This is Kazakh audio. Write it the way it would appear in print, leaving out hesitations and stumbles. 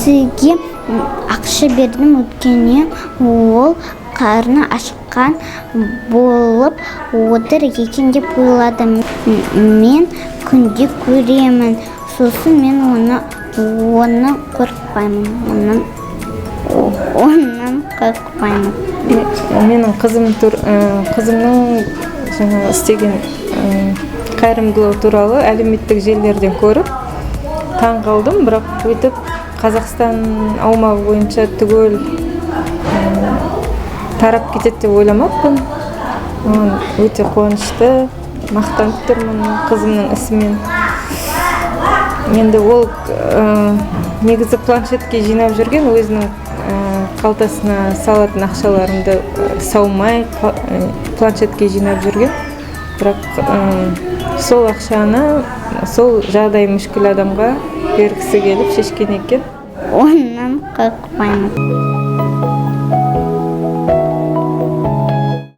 Кісіге ақша бердім, өйткені ол қарны ашқан болып отыр екен деп ойладым. Мен күнде көремін, сосын мен оны қорықпаймын, онан қорықпаймын. Менің қызым қызымның жаңағы істеген қайырымдылығы туралы әлеуметтік желілерден көріп таң қалдым. Бірақ өйтіп Қазақстан аумағы бойынша түгел тарап кетеді деп ойламаппын. Оған өте қуанышты, мақтанып тұрмын қызымның ісімен. Енді ол негізі планшетке жинап жүрген, өзінің қалтасына салатын ақшаларымды саумай планшетке жинап жүрген. Бірақ сол ақшаны сол жағдайы мүшкіл адамға бергісі келіп шешкен екен. Онан қорықпаймын.